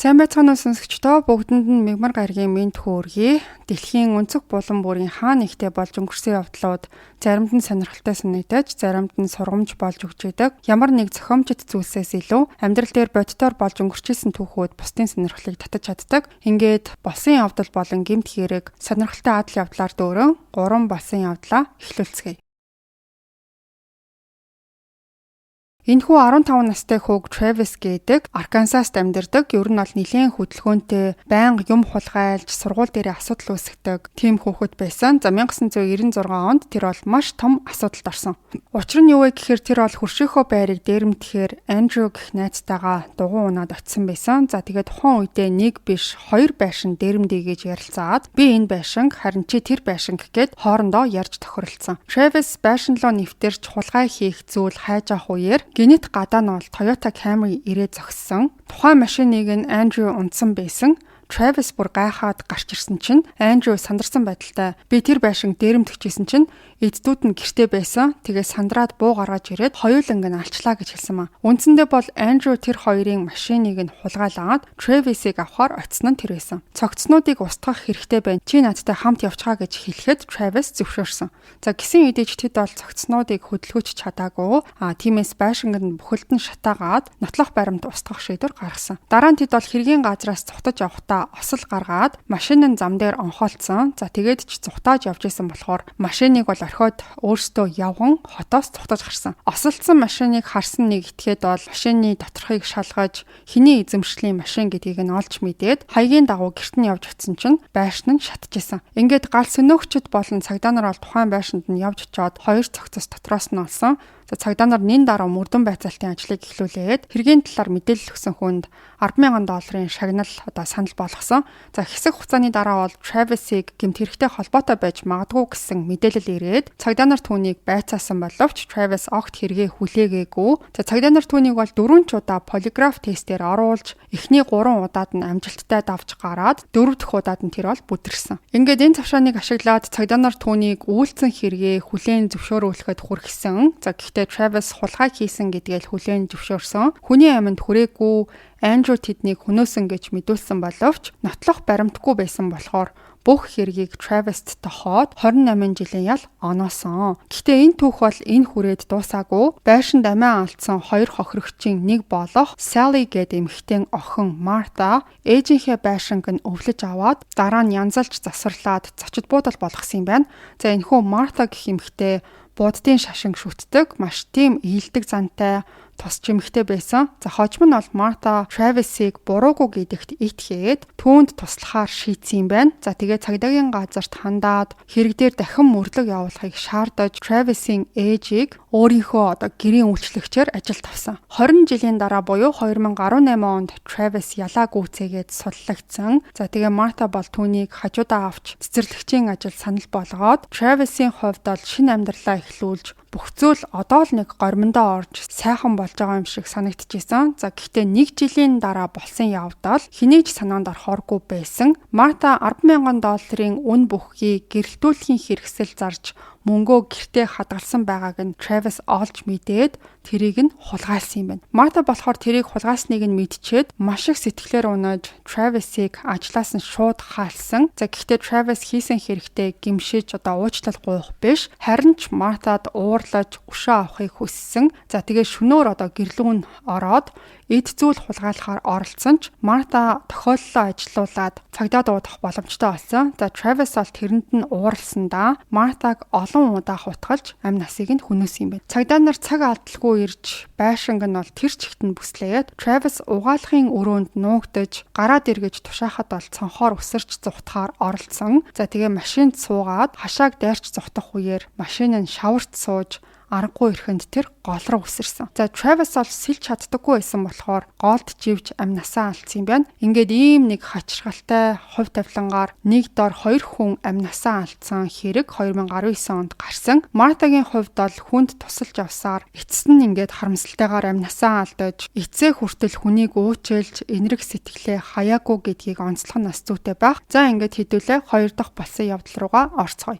Сайн байцгаана уу, сонсогчдоо, бүгдэнд нь мягмар гарагийн мэнд хөөргөе. Дэлхийн өнцөг булан бүрийн хаа нэгтээ болж өнгөрсөн явдлууд заримд нь сонирхолтой санагдаж, заримд нь сургамж болж өгч байдаг. Ямар нэг зохиомжит зүйлсээс илүү амьдрал дээр бодитоор болж өнгөрч исэн түүхүүд бусдын сонирхлыг татаж чаддаг. Ингээд болсон явдал болон гэмт хэрэг, сонирхолтой адал явдлаар дүүрэн 3 болсон явдлаа эхлүүлцгээе. Энэхүү 15 настай хүүг Travis гэдэг Аркансаст амьдардаг. Ер нь бол нэлээн хөдөлгөөнтэй, байнга юм хулгайлж, сургууль дээрээ асуудал үүсгэдэг тийм хүүхэд байсан. За, 1996 онд тэр бол маш том асуудалд орсон. Учир нь юу вэ гэхээр тэр бол хөршийнхөө байрыг дээрэмдэхээр Andrew гэх найзтайгаа дугуй унаад очисон байсан. За, тэгээд тухайн үедээ нэг биш, хоёр байшин дээрэмдээ гэж ярилцаад, би энэ байшинг, харин чи тэр байшинг гээд хоорондоо ярьж тохиролцсон. Travis байшин руу нэвтэрч хулгай хийх зүйл хайж авах үеэр гэнэт гадаа нь бол Toyota Camry ирээ зогссон. Тухайн машиныг нь Andrew унасан байсан. Travis бүр гайхаад гарч ирсэн чинь Andrew сандарсан байдалтай би тэр байшин дээрэмдчихсэн чинь эд дүүд нь гэрте байсан. Тэгээ сандраад буу гаргаж ирээд хоёуланг нь алчлаа гэж хэлсэн маа. Үндсэндээ бол Andrew тэр хоёрын машиныг нь хулгайлаад Travis-ыг авахар очсон нь тэр байсан. Цогцснуудыг устгах хэрэгтэй байна. Чи надтай хамт явчихаа гэж хэлэхэд Travis зөвшөөрсөн. За, гисэн хэдий ч тэд бол цогцснуудыг хөдөлгөж чадаагүй. А тиймээс байшинг нь бүхэлд нь шатаагаад нотлох баримт устгах шийдвэр гаргасан. Дараа нь тэд бол хэргийн газраас зугтаж явахдаа осол гаргаад машин нь зам дээр онхоолцсон. За, тэгээд ч зугтааж явж исэн болохоор машиныг бол орхиод өөрсдөө явган хотоос зугтаж гарсан. Осолдсон машиныг харсан нэг этгээд бол машины доторхыг шалгаж, хэний эзэмшлийн машин гэдгийг нь олж мэдээд, хаягийн дагуу гэрт нь явж очисон чинь байшин нь шатчихсан. Ингээд гал сөнөөгчд болон цагдаа нар бол тухайн байшинд нь явж очиод хоёр цогцос дотроос нь олсон. За, цагдаа нар нэн дараа мөрдөн байцаалтын ажлыг эхлүүлээд хэргийн талаар мэдээлэл өгсөн хүнд 10,000 долларын шагнал одоо санал болгосон. За, хэсэг хугацааны дараа бол Travis-ыг гэмт хэрэгтэй холбоотой байж магадгүй гэсэн мэдээлэл ирээд цагдаа нар түүнийг байцаасан боловч Travis огт хэрэгээ хүлээгээгүй. За, цагдаа нар түүнийг бол дөрвөн ч удаа полиграф тестээр оруулж, эхний 3 удаад нь амжилттай давж гараад, дөрөв дэх удаад нь тэр бол бүдэрсэн. Ингээд энэ завшааныг ашиглаад цагдаа нар түүнийг үйлдсэн хэрэгээ хүлээн зөвшөөрүүлэхэд хүргэсэн. За, гэхдээ Travis хулгай хийсэн гэдгээл хүлээн зөвшөөрсөн. Хүний аминд хүрээгүй, Андрю тэднийг хөнөөсөн гэж мэдүүлсэн боловч нотлох баримтгүй байсан болохоор бүх хэргийг Travis-т тохоод 28 жилийн ял оноосон. Гэхдээ энэ түүх бол энэ хүрээд дуусаагүй. Байшинд амиа алдсан хоёр хохирогчийн нэг болох Sally гэдэг эмэгтэйн охин Martha ээжийнхээ байшинг нь өвлөж аваад, дараа нь янзалж засварлаад зочид буудал болгосон юм байна. За, энэхүү Martha гэх эмэгтэй буддын шашинг шүтдэг, маш тийм ээлдэг зантай тус чимэгтэй байсан. За, хожим нь бол Марта Travis-ыг буруугүй гэдэгт итгээд түүнд туслахаар шийдсэн юм байна. За, тэгээ цагдаагийн газарт хандаад хэрэг дээр дахин мөрлөг явуулахыг шаардаж, Travis-ийн ээжийг өөрийнхөө одоо гэрийн үйлчлэгчээр ажилд авсан. 20 жилийн дараа буюу 2018 онд Travis ялаа гүйцээгээд суллагдсан. За, тэгээ Марта бол түүнийг хажуудаа авч цэцэрлэгчийн ажил санал болгоод, Travis-ийн хувьд бол шинэ амьдралаа эхлүүлж, бүх зүйл одоо л нэг горимондоо орж сайхан болж байгаа юм шиг санагдчихсан. За, гэхдээ нэг жилийн дараа болсон явдал хэний ч санаанд орохооргүй байсан. Марта 10,000 долларын үн бүхий гэрэлтүүлэхийн хэрэгсэл зарж мөнгөө гэртээ хадгалсан байгааг нь Travis олж мэдээд тэрийг нь хулгайлсан юм байна. Марта болохоор тэрийг хулгайлсныг нь мэдчихэд маш их сэтгэлээр унаж, Travis-ыг ажлаас нь шууд хаалсан. За, гэхдээ Travis хийсэн хэрэгтээ гэмшиж, одоо уучлал гуйх биш, харин ч Мартад уурлаж өшөө авахыг хүссэн. За, тэгээ шөнөөр одоо гэр лүү нь ороод эд зүйл хулгайлахаар оролдсон ч Марта тохиоллоо ажилуулад цагдаа дуудах боломжтой болсон. За, Travis бол тэрэнд нь ууралсан да Мартаг олон удаа хутгалж амь насыг нь хөнөөсөн юм байна. Цагдаа нар цаг алдалгүй ирж, байшинг нь бол тэр чигт нь бүслээд, Travis угаалгын өрөөнд нуугдаж, гараад эргэж тушаахад бол цонхоор өсөрч зугтахаар оролдсон. За, тэгээ машинд суугаад хашааг дайрч зугтах үеэр машин нь шаварт сууж, аргагүй эрхэнд тэр гол руу үсэрсэн. За, Travis бол сэлж чаддаггүй байсан болохоор голд живж амь насаа алдсан юм байна. Ингээд ийм нэг хачирхалтай хувь тавилангаар нэг дор хоёр хүн амь насаа алдсан хэрэг 2019 онд гарсан. Мартагийн хувьд бол хүнд тусалж авсаар эцэст нь ингээд харамсалтайгаар амь насаа алдаж, эцээ хүртэл хүнийг уучилж энэрэг сэтгэлээ хаяагүй гэдгийг онцлох нь бас зүйтэй байх. За, ингээд хэдүүлээ хоёр дахь болсон явдал руугаа орцгоё.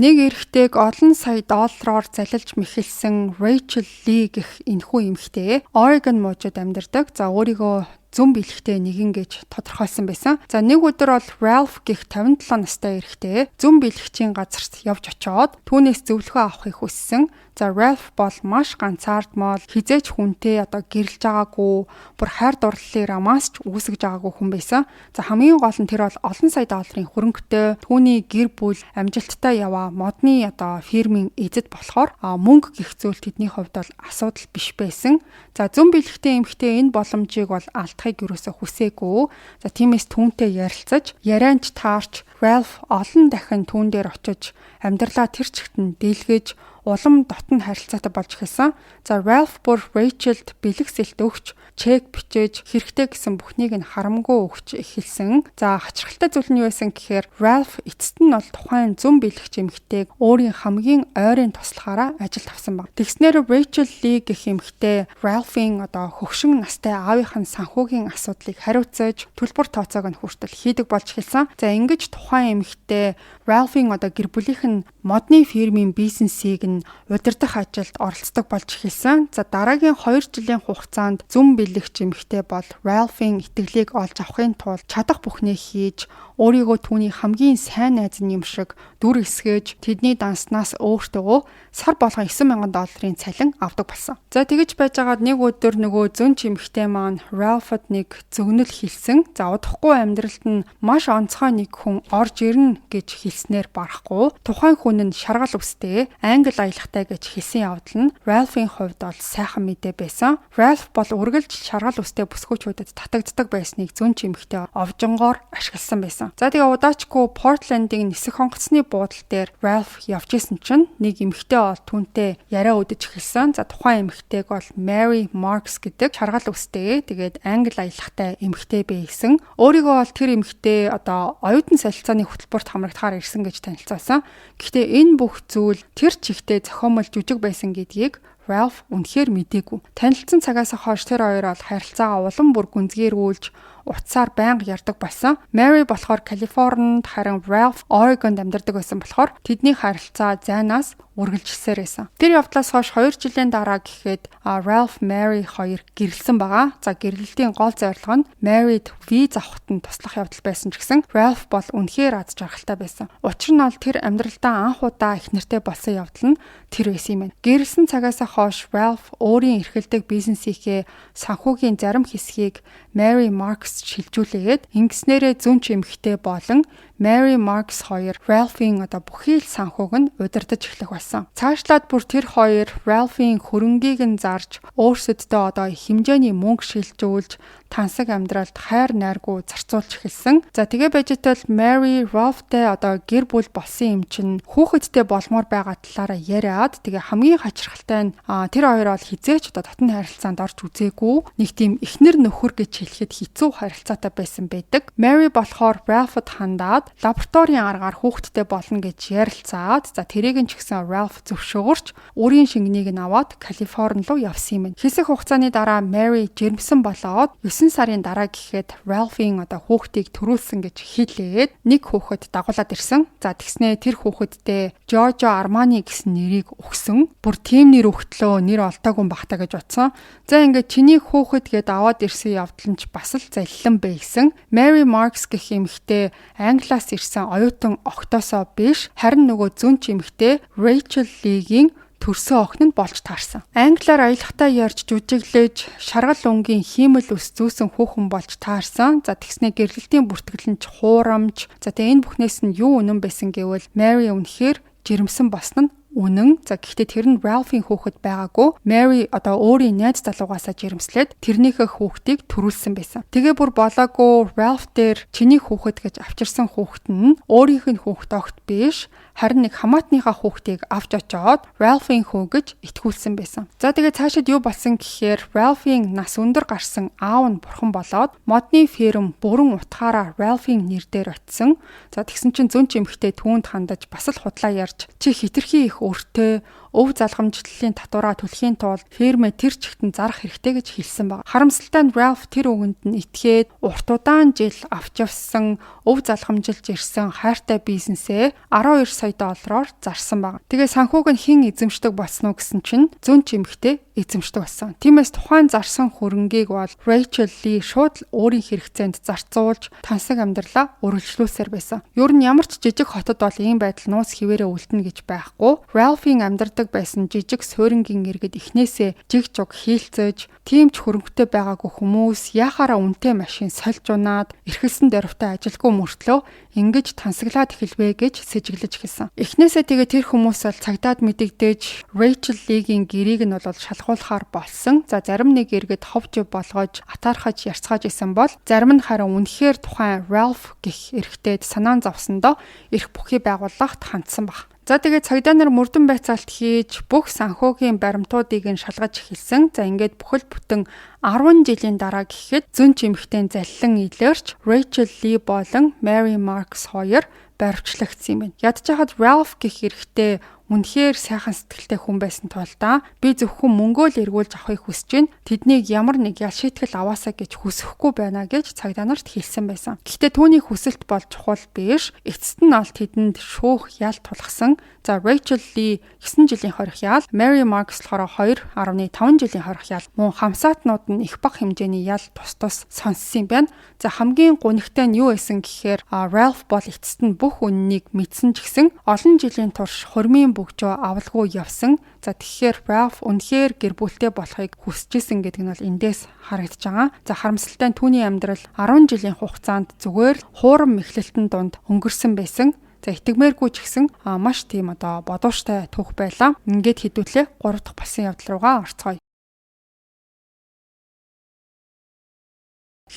Нэг эрэгтэйг олон сая доллараар залилж мэхэлсэн Rachel Lee гэх энэхүү эмэгтэй Oregon мужид амьдардаг. За, өөрийгөө зөн бэлэгтэй нэгэн гэж тодорхойлсон байсан. За, нэг өдөр бол Ralph гэх 57 настай эрэгтэй зөн бэлэгчийн газарт явж очоод түүнээс зөвлөгөө авахыг хүссэн. За, Ralph бол маш ганцаардмал, хэзээ ч хүнтэй одоо гэрлэж байгаагүй, бүр хайр дурлалын романс ч үүсгэж байгаагүй хүн байсан. За, хамгийн гол нь тэр бол олон сая долларын хөрөнгөтэй, түүний гэр бүл амжилттай яваа модны одоо фирмийн эзэд болохоор мөнгө гэх зүйл тэдний хувьд бол асуудал биш байсан. За, зөн бэлэгтэй эмэгтэй энэ боломжийг бол алдахыг ерөөсөө хүсээгүй. За, тиймээс түүнтэй ярилцаж, ярианч таарч Ralph олон дахин түүн дээр очиж амьдралаа тэр чигт нь дийлгэж улам дотн харилцаатай болж эхэлсэн. За, Ralph бүр Rachel-д бэлэг сэлт өгч, чек бичээж, хэрэгтэй гэсэн бүхнийг нь харамгүй өгч эхэлсэн. За, хачирхалтай зүйл нь юу байсан гэхээр Ralph эцэст нь бол тухайн зөн бэлэгч эмэгтэйг өөрийн хамгийн ойрын туслахаараа ажилд авсан баг. Тэгснээр Rachel Lee гэх эмэгтэй Ralph-ийн одоо хөгшин настай аавынх нь санхүүгийн асуудлыг хариуцаж, төлбөр тооцоог нь хүртэл хийдэг болж эхэлсэн. За, ингэж тухайн эмэгтэй Ralph-ийн одоо гэр бүлийнх нь модны фирмийн бизнесийг нь удирдах ажилд оролцдог болж эхэлсэн. За, дараагийн 2 жилийн хугацаанд зөн бэлэгч эмэгтэй бол Ralph-ийн итгэлийг олж авахын тулд чадах бүхнээ хийж, өөрийгөө түүний хамгийн сайн найз нь юм шиг дүр эсгэж, тэдний данснаас өөртөө сар болгон 9,000 долларын цалин авдаг болсон. За, тэгэж байжгаад нэг өдөр нөгөө зөн эмэгтэй маань Ralph-д нэг зөгнөл хэлсэн. За, удахгүй амьдралд нь маш онцгой нэг хүн орж ирнэ гэж хэлснээр барахгүй. Тухайн хүн нь шаргал үстэй, англи аялахтай гэж хэлсэн явдал нь Ralph-ийн хувьд бол сайхан мэдээ байсан. Ralph бол үргэлж шаргал үстэй бүсгүйчүүдэд татагддаг байсныг зөн эмэгтэй овжонгоор ашигласан байсан. За, тэгээ удаачгүй Портлендийн нисэх онгоцны буудал дээр Ralph явж исэн чинь нэг эмэгтэй бол түүнтэй яриа үдэж эхэлсэн. За, тухайн эмэгтэйг бол Mary Marks гэдэг шаргал үстэй, тэгээд англи аялахтай эмэгтэй байсан. Өөрийгөө бол тэр эмэгтэй одоо оюутан солилцооны хөтөлбөрт хамрагдахаар ирсэн гэж танилцуулсан. Гэхдээ энэ бүх зүйл тэр чигтээ зохиомол жүжиг байсан гэдгийг Ralph үнэхээр мдээгүй. Танилцсан цагаас хойш тэр хоёр бол харилцаагаа улам бүр гүнзгийрүүлж, утсаар байнга ярьдаг болсон. Mary болохоор Калифорнид, харин Ralph Oregon-д амьдардаг байсан болохоор тэдний харилцаа зайнаас үргэлжилсээр байсан. Тэр явдлаас хойш 2 жилийн дараа гэхэд Ralph, Mary хоёр гэрлэсэн байгаа. За, гэрлэлтийн гол зорилго нь Mary-д виз авахт нь туслах явдал байсан ч гэсэн Ralph бол үнэхээр аз жаргалтай байсан. Учир нь бол тэр амьдралдаа анх удаа их нэртэй болсон явдал нь тэр байсан юм байна. Гэрлэсэн цагаас хойш Ralph өөрийн эрхэлдэг бизнесийнхээ санхүүгийн зарим хэсгийг Mary Marks шилжүүлээд, ингэснээрээ зөн эмэгтэй болон Mary Marks хоёр Ralph-ийн одоо бүхий л санхүүг нь удирдах эхлэх болсон. Цаашлаад бүр тэр хоёр Ralph-ийн хөрөнгийг нь зарж, өөрсөддөө одоо их хэмжээний мөнгө шилжүүлж, тансаг амьдралд хайр найргүй зарцуулж эхэлсэн. За, тэгээ байж тал Mary Ralph-тай одоо гэр бүл болсон юм чинь хүүхэдтэй болмоор байгаа талаараа яриад, тэгээ хамгийн хачирхалтай нь тэр хоёр бол хэзээ ч одоо дотны харилцаанд орж үзээгүй, нэг тийм эхнэр нөхөр гэж хэлэхэд хэцүү харилцаатай байсан байдаг. Mary болохоор Ralph-д хандаад лабораторийн аргаар хүүхэдтэй болно гэж ярилцаад, за, тэрийг нь ч гэсэн Ralph зөвшөөрч, үрийн шингэнийг нь аваад Калифорни руу явсан юм байна. Хэсэг хугацааны дараа Mary жирэмсэн болоод 9 сарын дараа гэхэд Ralph-ийн одоо хүүхдийг төрүүлсэн гэж хэлээд нэг хүүхэд дагуулад ирсэн. За, тэгснээ тэр хүүхэддээ Giorgio Armani гэсэн нэрийг өгсөн. Бүр тийм нэр өгтлөө, нэр олдоогүй байх та гэж бодсон. За, ингээд чиний хүүхэд гээд аваад ирсэн явдал нь ч бас л залилан байсан. Mary Marks гэх эмэгтэй Англиас ирсэн оюутан огтоосоо биш, харин нөгөө зөн эмэгтэй Rachel Lee-гийн төрсөн охин нь болж таарсан. Англиар аялахдаа ярьж жүжиглэж, шаргал өнгийн хиймэл үс зүүсэн хүүхэн болж таарсан. За, тэгснээ гэрлэлтийн бүртгэл нь ч хуурамч. За, тэгээ энэ бүхнээс нь юу үнэн байсан гэвэл Mary үнэхээр жирэмсэн болсон нь үнэн. За, гэхдээ тэр нь Ralph-ийн хүүхэд байгаагүй. Mary одоо өөрийн найз залуугаасаа жирэмслээд тэрнийхээ хүүхдийг төрүүлсэн байсан. Тэгээ бүр болоогүй, Ralph дээр чиний хүүхэд гэж авчирсан хүүхэд нь өөрийнх нь хүүхэд огт биш, харин нэг хамаатныхаа хүүхдийг авч очоод Ralph-ийн хүү гэж итгүүлсэн байсан. За, тэгээ цаашид юу болсон гэхээр Ralph-ийн нас өндөр гарсан аав нь бурхан болоод модны фирм бүрэн утгаараа Ralph-ийн нэр дээр очисон. За, тэгсэн чинь зөн эмэгтэй түүнд хандаж бас л худлаа ярьж, чи хэтэрхий их өртөө Өв залгамжлалын татвараа төлөхийн тулд фирмээ тэр чигтэн зарах хэрэгтэй гэж хэлсэн баг. Харамсалтай нь Ralph тэр үгэнд нь итгээд урт удаан жил авч явсан, өв залгамжилж ирсэн хайртай бизнесээ 12 сая доллараар зарсан баг. Тэгээ санхүүг нь хэн эзэмшдэг болсон уу гэсэн чинь зөн эмэгтэй эзэмшдэг болсон. Тиймээс тухайн зарсан хөрөнгийг бол Rachel Lee шууд л өөрийн хэрэгцээнд зарцуулж тансаг амьдралаа үргэлжлүүлсээр байсан. Ер нь ямар ч жижиг хотод бол ийм байдал нууц хэвээрээ үлдэнэ гэж байхгүй. Ralph-ийн амьдардаг байсан жижиг суурингийн иргэд эхнээсээ жиг жуг хийлцэж, тийм ч хөрөнгөтэй байгаагүй хүмүүс яхаараа үнэтэй машин сольж унаад, эрхэлсэн дөрвтэй ажилгүй мөртлөө ингэж тансаглаад эхэлвэ гэж сэжиглэж эхэлсэн. Эхнээсээ тэгээ тэр хүмүүс бол цагдаад мэдэгдэж, Rachel Lee-гийн гэрийг нь бол шалгуулахаар болсон. За, зарим нэг иргэд хов жив болгож атаархаж ярьцгааж исэн бол зарим нь харин үнэхээр тухайн Ralph гэх эрэгтэйд санаан зовсондоо эрх бүхий байгууллагт хандсан баг. За, тэгээд цагдаа нар мөрдөн байцаалт хийж, бүх санхүүгийн баримтуудыг нь шалгаж эхэлсэн. За, ингээд бүхэл бүтэн 10 жилийн дараа гэхэд зөн эмэгтэй заллин илэрч, Rachel Lee болон Mary Marks хоёр баривчлагдсан юм байна. Ядчхаад Ralph гэх эрэгтэй үнэхээр сайхан сэтгэлтэй хүн байсан тул даа би зөвхөн мөнгөө л эргүүлж авахыг хүсэж байна. Тэднийг ямар нэг ял шийтгэл аваасаа гэж хүсэхгүй байна гэж цагдаа нарт хэлсэн байсан. Гэхдээ түүний хүсэлт бол чухал биш. Эцэст нь бол тэдэнд шүүх ял тулгасан. За, Rachel Lee 9 жилийн хорих ял, Mary Marks болохоор 2.5 жилийн хорих ял. Мөн хамсаатнууд нь их бага хэмжээний ял тус тус сонссон юм байна. За, хамгийн гунигтай нь юу байсан гэхээр Ralph бол эцэст нь бүх үнэнийг мэдсэн ч гэсэн олон жилийн турш хурмын бөгжөө авалгүй явсан. За, тэгэхээр Ralph үнэхээр гэр бүлтэй болохыг хүсэж исэн гэдэг нь бол эндээс харагдаж байгаа. За, харамсалтай нь түүний амьдрал 10 жилийн хугацаанд зүгээр л хуурам мэхлэлтэн дунд өнгөрсөн байсан. За, итгэмээргүй ч гэсэн маш тийм одоо бодууштай түүх байлаа. Ингээд хэдүүлээ 3 дахь болсон явдал руугаа орцгоё.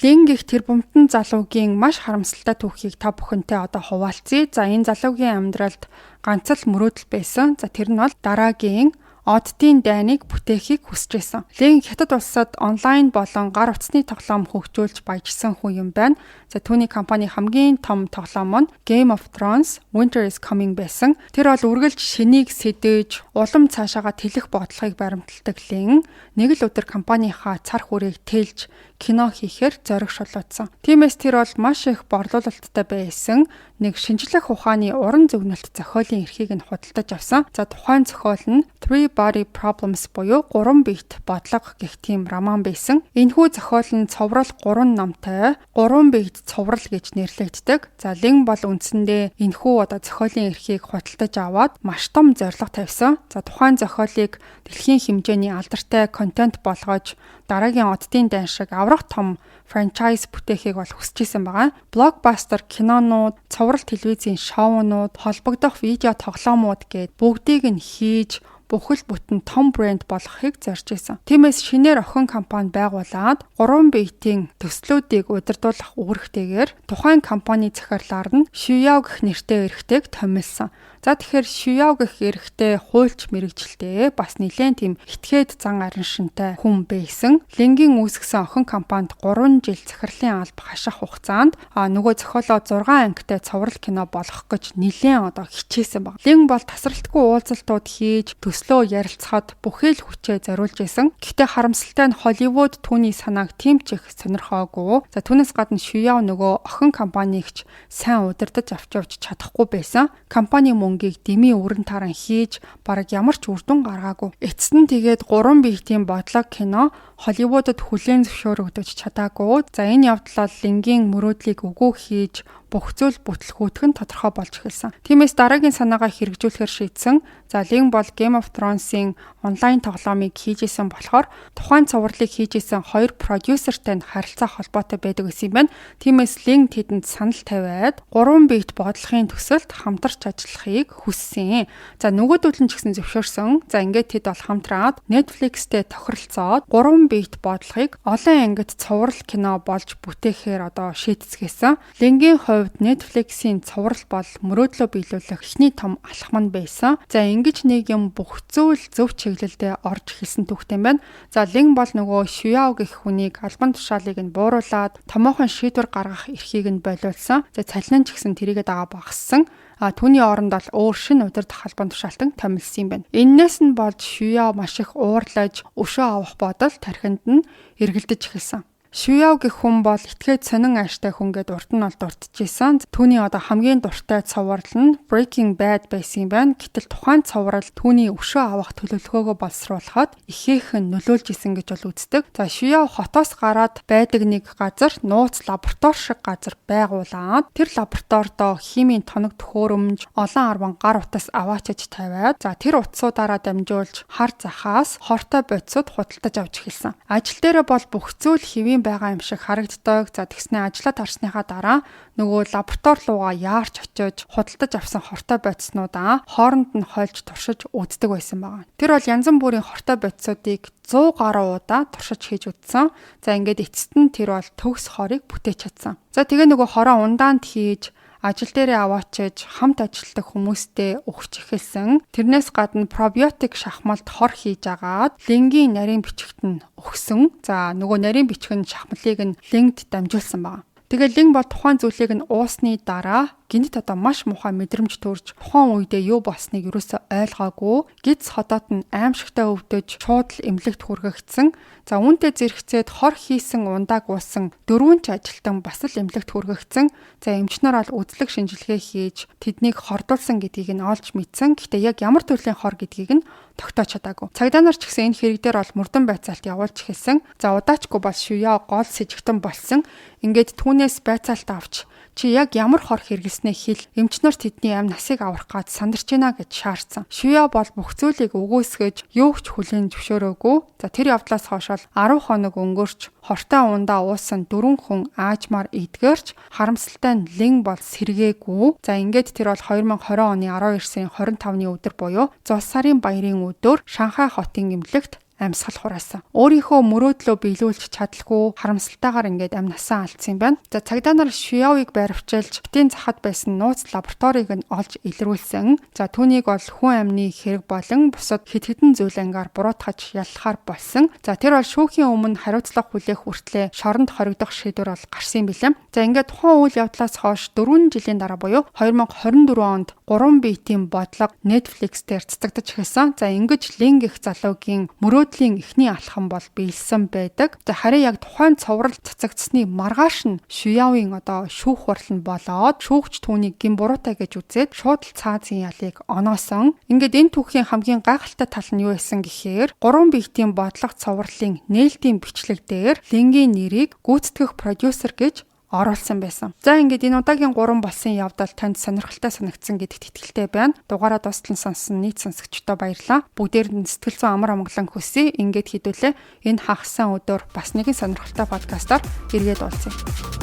Лин гэх тэрбумтан залуугийн маш харамсалтай түүхийг та бүхэнтэй одоо хуваалцъя. За, энэ залуугийн амьдралд ганц л мөрөөдөл байсан. За, тэр нь бол дараагийн Оддын дайныг бүтээхийг хүсэж байсан. Лин Хятад улсад онлайн болон гар утасны тоглоом хөгжүүлж баяжсан хүн юм байна. За, түүний компани хамгийн том тоглоом нь Game of Thrones Winter is Coming байсан. Тэр бол үргэлж шинийг сэдэж, улам цаашаага тэлэх бодлогыг баримталдаг Лин нэг л өдөр компанийнхаа цар хүрээг тэлж кино хийхээр зориг шулуутсан. Тиймээс тэр бол маш их борлуулалттай байсан нэг шинжлэх ухааны уран зөгнөлт зохиолын эрхийг нь худалдаж авсан. За, тухайн зохиол нь Three Body Problems буюу гурван биет бодлого гэх тийм роман байсан. Энэхүү зохиол нь цуврал гурван номтой, гурван биет цуврал гэж нэрлэгддэг. За, Лин бол үндсэндээ энэхүү одоо зохиолын эрхийг худалдаж аваад маш том зорилго тавьсан. За, тухайн зохиолыг дэлхийн хэмжээний алдартай контент болгож, дараагийн Оддын дайн шиг аврах том franchise бүтээхийг бол хүсэж исэн байгаа. Блокбастер кинонууд, цуврал телевизийн шоунууд, холбогдох видео тоглоомууд гээд бүгдийг нь хийж, бүхэл бүтэн том брэнд болгохыг зорж исэн. Тиймээс шинээр охин компани байгуулад гурван биетийн төслүүдийг удирдуулах үүрэгтэйгээр тухайн компани захирлаар нь Шуяо гэх нэртэй эрэгтэйг томилсон. За, тэгэхээр Шуяо гэх эрэгтэй хуульч мэргэжилтэй, бас нэлээд тийм этгээд зан араншинтай хүн байсан. Лингийн үүсгэсэн охин компанид 3 жил захирлын алба хаших хугацаанд нөгөө зохиолоо 6 ангитай цуврал кино болгох гэж нэлээд одоо хичээсэн баг. Лин бол тасралтгүй уулзалтууд хийж, төслөө ярилцахад бүхий л хүчээ зориулж исэн. Гэхдээ харамсалтай нь Холливуд түүний санааг тийм ч их сонирхоогүй. За, түүнээс гадна Шуяо нөгөө охин компанийг ч сайн удирдах авч явж чадахгүй байсан. Компани мөнгийг дэмий өрн таран хийж, бараг ямар ч үр дүн гаргаагүй. Эцэст нь тэгээд гурван биетийн бодлого кино Холливуудад хүлээн зөвшөөрөгдөж чадаагүй. За, энэ явдал бол Лингийн мөрөөдлийг үгүй хийж, бүх зүйл бүтлгүүтэх нь тодорхой болж эхэлсэн. Тиймээс дараагийн санаагаа хэрэгжүүлэхээр шийдсэн. За, Лин бол Game of Thrones-ийн онлайн тоглоомыг хийж исэн болохоор тухайн цувралыг хийж исэн хоёр продюсертай нь харилцаа холбоотой байдаг гэсэн юм байна. Тиймээс Лин тэдэнд санал тавиад гурван биет бодлогын төсөлд хамтарч ажиллахыг хүссэн. За, нөгөөдөл нь ч гэсэн зөвшөөрсөн. За, ингээд тэд бол хамтраад Netflix-тэй тохиролцоод гурван биет бодлогыг олон ангид цуврал кино болж бүтээхээр одоо шийдцгээсэн. Лингийн хувьд Netflix-ийн цуврал бол мөрөөдлөө биелүүлэх эхний том алхам нь байсан. За, ингэж нэг юм бүх зүйл зөв чиглэлдээ орж эхэлсэн түүхтэй юм байна. За, Лин бол нөгөө Шуяо гэх хүнийг албан тушаалыг нь бууруулад томоохон шийдвэр гаргах эрхийг нь болиулсан. За, цалин ч гэсэн тэрийгэ дагаа багассан. Түүний оронд бол өөр шинэ удирдах албан тушаалтан томилсон юм байна. Эннээс нь болж Шуяо маш их уурлаж, өшөө авах бодол тархинд нь эргэлдэж эхэлсэн. Шуяо гэх хүн бол этгээд сонин ааштай хүн гэд урд нь бол дурджсэн. Түүний одоо хамгийн дуртай цуврал нь Breaking Bad байсан юм байна. Гэтэл тухайн цуврал түүний өшөө авах төлөвлөгөөгөө боловсруулахад ихээхэн нөлөөлж исэн гэж бол үздэг. За, Шуяо хотоос гараад байдаг нэг газар нууц лаборатори шиг газар байгуулад, тэр лабораторидоо химийн тоног төхөөрөмж, олон арван гар утас аваачиж тавиад, за, тэр утсуудаараа дамжуулж хар захаас хортой бодисууд худалдаж авч эхэлсэн. Ажил дээрээ бол бүх зүйл хэвийн байгаа юм шиг харагддаг. За, тэгснээ ажлаа тарсныхаа дараа нөгөө лаборатори руугаа яарч очиж худалдаж авсан хортой бодиснуудаа хооронд нь хойлж туршиж үздэг байсан байгаа. Тэр бол янз бүрийн хортой бодисуудыг 100 гаруй удаа туршиж хийж үзсэн. За, ингээд эцэст нь тэр бол төгс хорыг бүтээж чадсан. За, тэгээ нөгөө хороо ундаанд хийж, ажил дээрээ аваачиж, хамт ажилладаг хүмүүстэй өгч эхэлсэн. Тэрнээс гадна пробиотик шахмалд хор хийж агаад Лингийн нарийн бичигт нь өгсөн. За, нөгөө нарийн бичиг нь шахмалыг нь Лингд дамжуулсан байна. Тэгээ Линг бол тухайн зүйлийг нь уусны дараа гэнэт одоо маш муухай мэдрэмж төрж, тухайн үедээ юу болсныг ерөөсөө ойлгоогүй, гидс ходоот нь аимшигтай өвдөж, шууд л эмнэлэгт хүргэгдсэн. За, үүнтэй зэрэгцээд хор хийсэн ундааг уусан дөрвөн ч ажилтан бас л эмнэлэгт хүргэгдсэн. За, эмч нар бол үзлэг шинжилгээ хийж, тэднийг хордуулсан гэдгийг нь олж мэдсэн. Гэхдээ яг ямар төрлийн хор гэдгийг нь тогтоож чадаагүй. Цагдаа нар ч гэсэн энэ хэрэг дээр бол мөрдөн байцаалт явуулж эхэлсэн. За, удаачгүй бол Шуяо гол сэжигтэн болсон. Ингээд түүнээс байцаалт авч, чи яг ямар хор хэрэглэснээ хэл, эмч нар тэдний амь насыг аврах гад сандарч байна гэж шаардсан. Шуяо бол бүх зүйлийг үгүйсгэж, юу ч хүлээн зөвшөөрөөгүй. За, тэр явдлаас хойш бол 10 хоног өнгөрч, хортой ундаа уусан дөрвөн хүн аажмаар эдгэрч, харамсалтай нь Лин бол сэргээгүй. За, ингээд тэр бол 2020 оны 12 сарын 25-ны өдөр буюу зул сарын баярын өдөр Шанхай хотын эмнэлэгт амьсгал хураасан. Өөрийнхөө мөрөөдлөө биелүүлж чадалгүй харамсалтайгаар ингээд амь насаа алдсан юм байна. За, цагдаа нар Шуяовыг баривчилж, хотын захад байсан нууц лабораторийг нь олж илрүүлсэн. За, түүнийг бол хүн амны хэрэг болон бусад хэд хэдэн зүйл ангаар буруутгаж яллахаар болсон. За, тэр бол шүүхийн өмнө хариуцлага хүлээх хүртлээр шоронд хоригдох шийдвэр бол гарсан юм билээ. За, ингээд тухайн үйл явдлаас хойш 4 жилийн дараа буюу 2024 онд 3 биетийн бодлого Netflix дээр цацагдаж эхэлсэн. За, ингэж Лин гэх залуугийн мөрөөдлийн эхний алхам бол биелсэн байдаг. За, харин яг тухайн цуврал цацагдсаны маргааш нь Шуяовын одоо шүүх хурал нь болоод, шүүгч түүнийг гэм буруутай гэж үзээд шууд л цаазын ялыг оноосон. Ингээд энэ түүхийн хамгийн гайхалтай тал нь юу байсан гэхээр 3 биетийн бодлого цувралын нээлтийн бичлэг дээр Лингийн нэрийг гүйцэтгэх продюсер гэж оруулсан байсан. За, ингээд энэ удаагийн 3 болсон явдал танд сонирхолтой санагдсан гэдэгт итгэлтэй байна. Дугаараа дуустал нь сонссон нийт сонсогчдод баярлалаа. Бүгдээрэнд нь сэтгэл зүйн амар амгалан хүсье. Ингээд хэдүүлээ энэ хагас сайн өдөр бас нэгэн сонирхолтой подкастаар эргээд уулзъя.